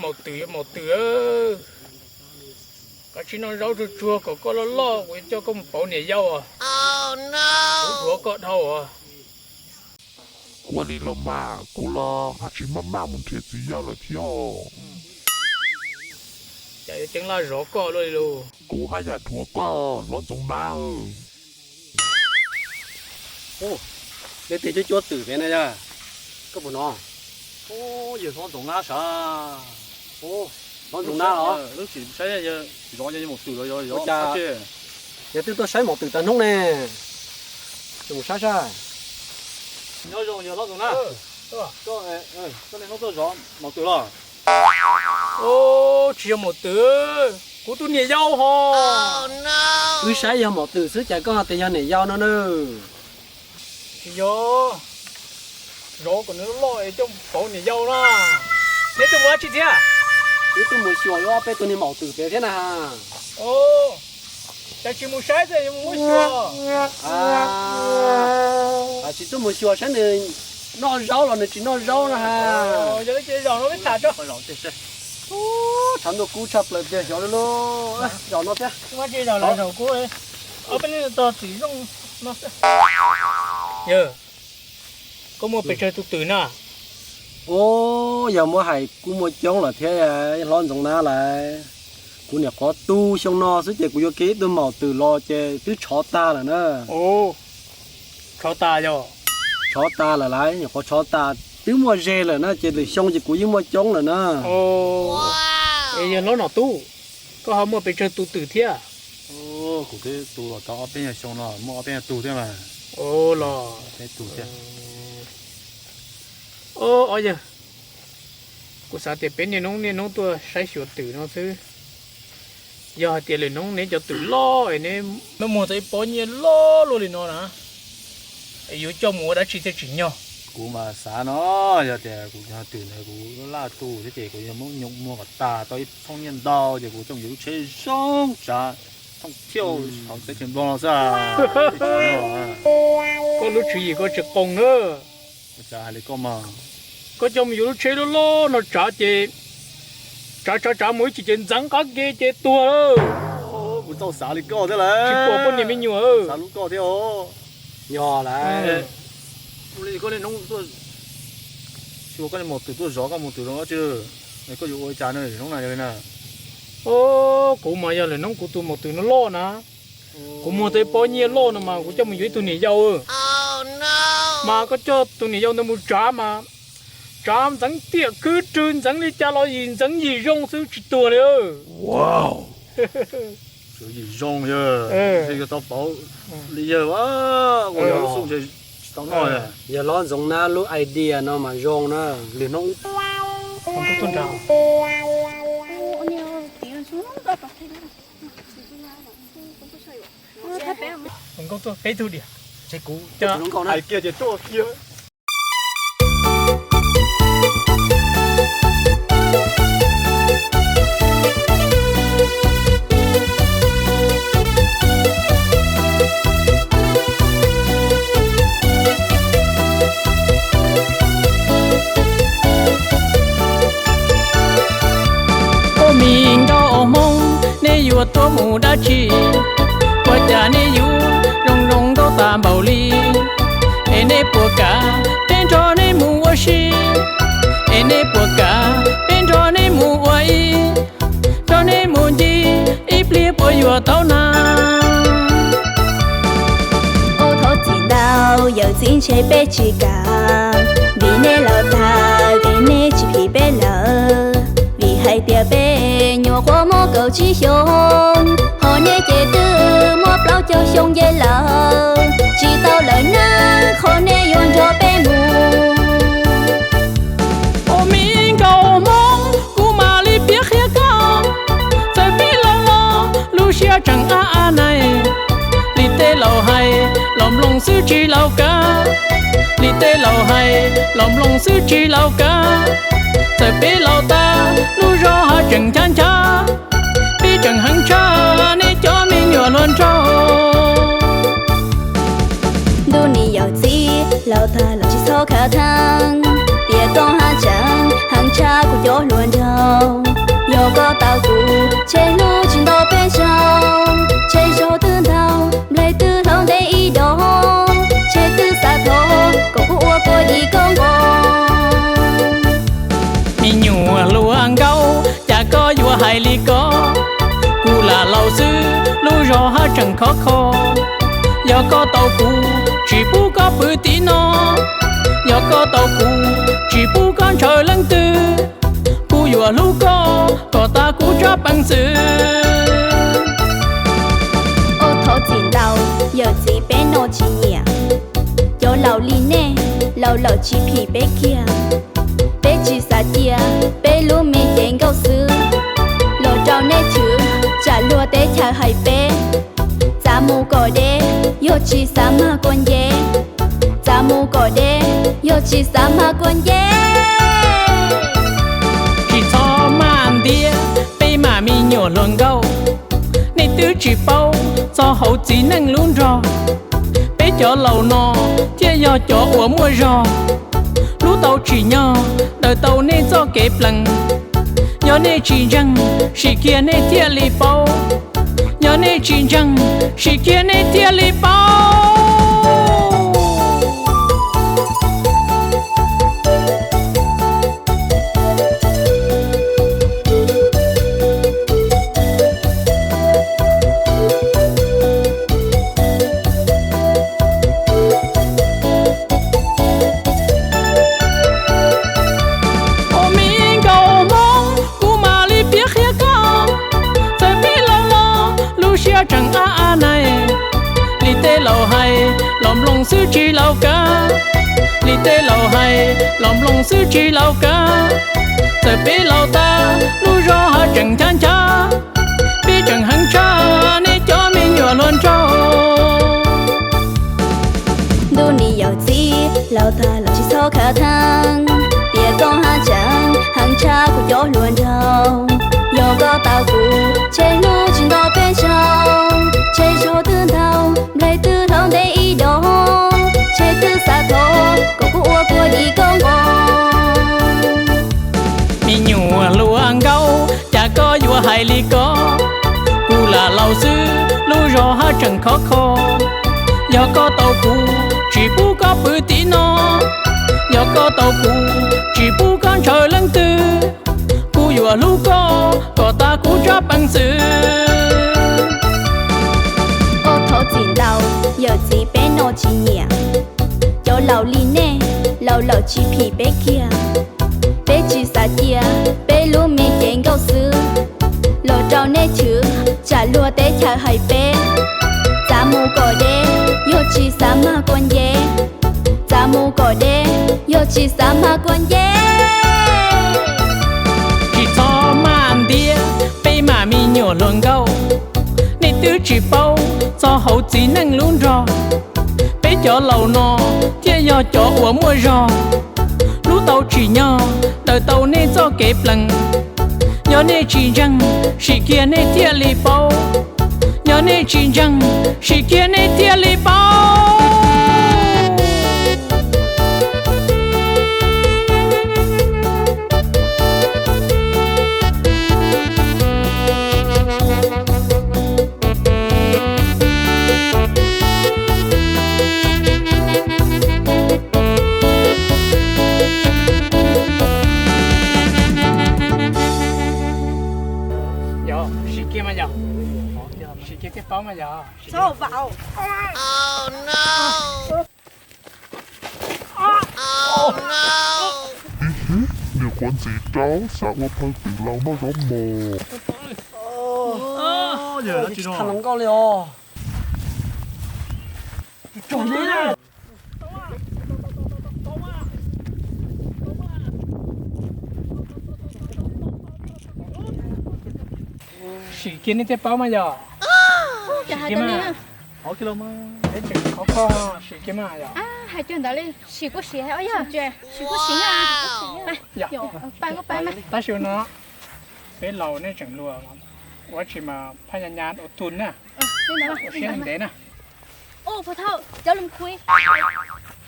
Maum twm, yog maum twm, kav tsij noj zaub tsuag tsuag kom koj loj loj, kuv yuav coj koj mus pauv niam yau os. Kuv dhuav koj dhau os. Ua li los mas, kuv los haj tsis maj maj mus nrhiav txiv yawg lawm thiab. Cas yuav ceeb laj zov koj luaj li lauj. Kuv haj yam dhuav koj, hlob Ntxoov Nab. Leej twg cuab cuab twm pem na yog? Koj puas hnov? Yog hlob Ntxoov Nab sav. Hlob Ntxoov Nab los? Lub tsis saib zov maum twm los yog, yog twb tuaj saib maum twm tag hnub ne. Mus saib saib. Nyob zoo yog hlob Ntxoov Nab. Koj niaj hnub tuaj zov maum twm los? Tsis yog maum twm, kuv tus niam yau hos. Wb saib yog maum twm xwb cas koj ho tias yog niam yau no na? Tsis yog, zov kom nws loj es coj pauv niam yau na. Neb tuaj mus dab tsi thiab? Wb tuaj mus xyuas ob peb tug niag maum twm pem thiab na. Cas tsis mus saib thiaj mus muab xyuas? Tsis tuaj mus xyuas saib nws noj zaub los nws tsis noj zaub na ha. Yog li ces zaum no wb tham tso. Tshav ntuj kub tshaj plaws tiag, xyov lub lub zaum no thiab. Zaum no zaum kub, ob peb leeg tog txim zoo no xwb. Yawg, koj muaj pes tsawg tus twm na? Ub, yog muab hais kuj muaj coob lawm thiab, hlob Ntxoov Nab lawm. Kuv niam qhuav tu xyoo no xwb ces kuv yuav kiag ib tug maum twm los ces twb tshov tag lawm na. Tshov tas yog? Tshov tas lawm lauj, nyuam qhuav tshov tas twb muaj ze lawm na, ces lwm xyoo ces kuv yeej muaj coob lawm na. Es yog hlob Nom Tub, koj ho muaj pes tsawg tus twm thiab? Kuv twb tu los tau ob peb nyuag xyoo no muaj ob peb nyuag tug thiab mas. Los peb tug thiab. Ob yawg, kuv xav tias peb niaj hnub niaj hnub tuaj saib xyuas twm no xwb. Yog hais tias lwm hnub neb cov twm loj es neb muag tau ib pob nyiaj loj luaj li no na, es yuav coj mus ua dab tsi thiaj tsim nyog? Kuv mas xav no, yog tias kuv cov twm ntawd kuv laj tu thiab ces kuv yuav muab nyuam muag kom tas tau ib thooj nyiaj ntau ces kuv coj mus yuav lub tsheb zoo tsav thooj thiauj hauv teb chaws Nplog no xwb. Koj lub tswv yim koj tsis qoos na. Hais li koj mas, koj coj mus yuav lub tsheb loj loj no tsav ces tsav tsav tsav mus ib chim ces ntxeev qab ke ces tuag lawm. Kuv txawj xav li koj thiab lawm. Tsis pom poj niam me nyuam. Xav li koj thiab os. Yog lawm. Ua li koj niaj hnub tuaj xyuas koj niag maum twm tuaj zov koj maum twm los dab tsi, koj yuav ua li cas no hnub na yog li na? Kuv mas yog lwm hnub kuv tus maum twm no loj na, kuv muag tau ib pob nyiaj loj no mas kuv coj mus yuav ib tug niam yau. Mas koj coj tus niam yau ntawd mus tsav mas tsav ntxeev tiam kwv rwg ntxeev li cas los yim ntxeev yim zoo xwb tsis tuag li. Yim zoo yog, yog tau pauv li yawg ua lub xub ntshe tsis tau noj. Yog hlob Ntxoov Nab lub idea no mas zoo na, lwm hnub wb Hluas nkauj tuaj peb tug diam. Ces kuv hais kiag ces tuaj kiag. Ua me nkauj Hmoob, neb yuav tuaj mus dab tsi? Ua cas neb yuav zoo zoo nkauj tas npaum li? Es neb puas kam peb nrog neb mus ua si? Es neb puas kam peb nrog neb mus ua ib, nrog neb mus ncig ib pliag puas yuav tau na? Ua thov txim ntau, yawm txiv ntshe peb tsis kam, vim neb laus tag, vim neb tsis phim peb lawm. Vim hais tias peb nyuam qhuav muaj kaum tsib xyoos, ho neb ces twb muaj plaub caug xyoo nce lawm, tsis tau lawm na, qhov neb yuav nrog peb mus. Ua me nkauj Hmoob, kuv mam li piav qhia koj, txawm peb laus los lub siab tseem ab ab na. Li tej laus hais, laus mloog xwb tsis laus kav. Li tej laus hais, laus mloog xwb tsis laus kav. Txawm peb laus tag, lub zog ho tseem ncha ncha, peb tseem heev tshaj neb cov me nyuam hluas nraug. Ntuj nim yawm txiv, laus tag los tsis txhob khav theeb, tiam koj haj tseem heev tshaj kuv cov hluas nraug. Zos haj tseem khov kho, yog koj tau kuv, tsis pub koj pw tim no. Yog koj tau kuv, tsis pub koj ntshaw leej twg. Kuv yuav hlub koj kom tas kuv tsob peev xwm. Ua thov txim ntau, yawm txiv peb no tsis nyiam. Cov laus li nej, laus lawm tsis phim peb kiag. Peb tsis xav cia peb lub me cev nkauj xwb los rau nej chwv, tsam luag teb chaws hais peb. Txav mus kom deb, yog tsis xav mag kua nceb. Txav mus kom deb, yog tsis xav mag kua nceb. Tsis txhob maj ntiab, peb mam me nyuam hluas nkauj. Nej twb tsis paub txog hauv txiv neej lub nrog. Peb cov laus no thiaj yog cov uas muaj zog. Hlub tau tsim nyog, daws tau nej txoj kev plees. Yog nej tsis ntseeg, sim kiag nej thiaj li paub. Yog nej tsis ntseeg, sim kiag nej thiaj li paub. Ua me nkauj Hmoob, kuv mam li piav qhia koj. Txawm peb laus los lub siab tseem ab ab nais. Li tej laus hais, los mloog xwb tsis laus kav. Li tej laus hais, los mloog xwb tsis laus kav. Txawm peb laus tag, lub zos haj tseem nchav nchav. Peb tseem heev tshaj nej cov me nyuam hluas nraug. Ntuj nim yawm txiv laus tag los tsis txhob khav theeb, tiam koj haj tseem heev tshaj kuv cov hluas nraug. Yog koj tau kuv, ntshe hnub tsis nto peb zaug, ntshe zaug twb ntau, nplaig twb hlob ntev ib dos, ntshe twb xav thov kom kuv ua kua dis koj nqos. Me nyuam hluas nkauj, cas koj yuav hais li ko? Kuv lam laus xwb, lub zos haj tseem khov kho. Yog koj tau kuv, tsis pub koj pw tim no. Yog koj tau kuv, tsis pub koj ntshaw leej twg. Kuv yuav hlub koj kom tas kuv tsob peev xwm. Ua thov txim ntau, yawm txiv peb no tsis nyiam. Cov laus li nej, laus lawm tsis phim peb kiag. Peb tsis xav cia peb lub me cev nkauj xwb los rau nej chwv, tsam luag teb chaws hais peb. Txav mus kom deb, yog tsis xav mag kua nceb. Txav mus kom deb, yog tsis xav mag kua nceb. Tsis txhob maj ntiab, peb mam me nyuam hluas nkauj. Nej twb tsis paub txog hauv txiv neej lub nrog. Peb cov laus no thiaj yog cov uas muaj zog. Hlub tau tsim nyog, daws tau nej txoj kev plees. Yog nej tsis ntseeg, sim kiag nej thiaj li paub. Yog nej tsis ntseeg, sim kiag nej thiaj li paub. Yog, sim kiag mas yog. Sim kiag thiaj paub mas yog. Ib hib, niag quav ntxim rau xav ua phawj twm laus noj zaub mos. Tsis tham hluas nkauj li os. Sim kiag nej thiaj paub mas yog. Sim kiag mas. Peb tseem khov kho, sim kiag mas yog. Hais kiag ntawd li, sim kuj sim hais os yog. Sim kuj sim na. Tab sis no peb laus nej tseem luag, ua tsis mas phaj nyas nyas ua tug na. Ua siab ntev na.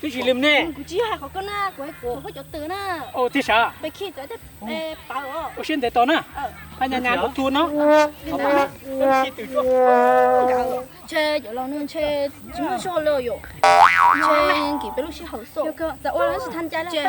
Twb tsis lwm ne. Kuv tsis yog hais qhov koj na, kuv hais kuv poj cov twm na. Ua tiag sav. Ua siab ntev tos na. Phaj nyas nyas ua tug no. Ntshe cov laus no ntshe tsis muaj zog li yom. Ntshe nkim peb lub sij hawm xwb. Txawm ua los tsis tham cai li.